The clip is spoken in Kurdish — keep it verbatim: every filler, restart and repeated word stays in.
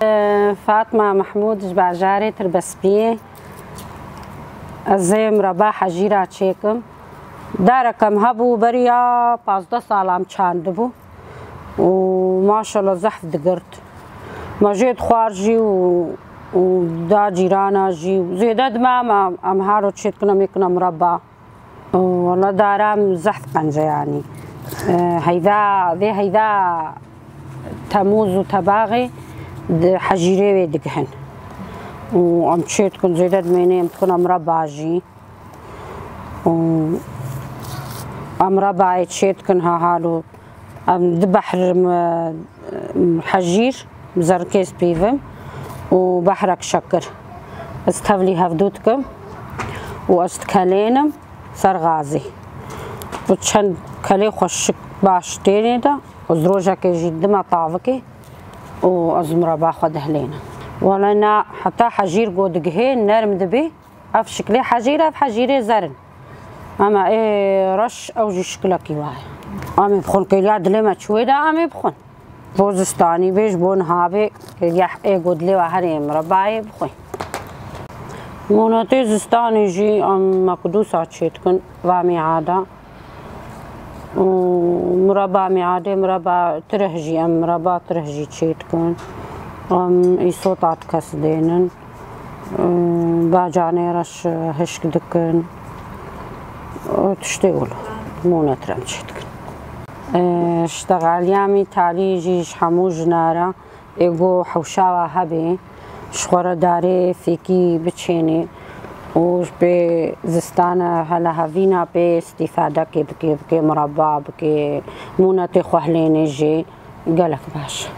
Fatma Mehmûd ji bajarê Tirbespiyê. Ez ê mireba hejîra çêkim. Darek em hebû beriya pazdeh salan çandibû û maşallah zehf digirt. Me jê dixwar jî û, û da cîrana jî û zêde dime em, em haro çêdikin em ê kine mireba. Wala dara em zehf qence yanî. E, heyda, vê heyda Temûz û Tebaxê di hejîrê wê digihin. Û em çê dikin zêde dimênê em dikine mireba jî. Û em rebayê çê dikin ha halo. Em di behr, em, hejîr, bi zerikê spîvim û behrek şekir. Ez tevlî hevdû dikim û ez dikelênim ser gazê. Û çend kelê xweşik baş tênê de, ez rojekê jî dime tavikê û ez mireba xwe dihilênim. Wele na heta hejîr go digihê nerm dibê. Ev şiklê hejîr, ev hejîrê zer in. Ama ê reş ew jî şikilekî wa ye. Em ê bixwin, kêliya dilê me çi wê de em ê bixwin. Bo zistanî bê, ji bo niha bê, kêliya ê go dilê we herê mirebayê bixwin. Mûnetê zistanî jî em mekdûsa çê dikin va mîada. Û mireba mîadê, mireba tirih jî, em mireba tirih jî çê dikin. Em îsota dikesidênin. Bacanê reş hişk dikin. Û tiştê wilo. Mûnetir em çê dikin. Ştexaliya mîtalî jî ji hemû jinara ê go hewşa we hebê, ji xwe re darê fêkî biçênê û ji pê zistana helahevîna pê îstîfadekê bikê, bikê mireba, bikê mûnetê xwe hilênê jê gelek baş.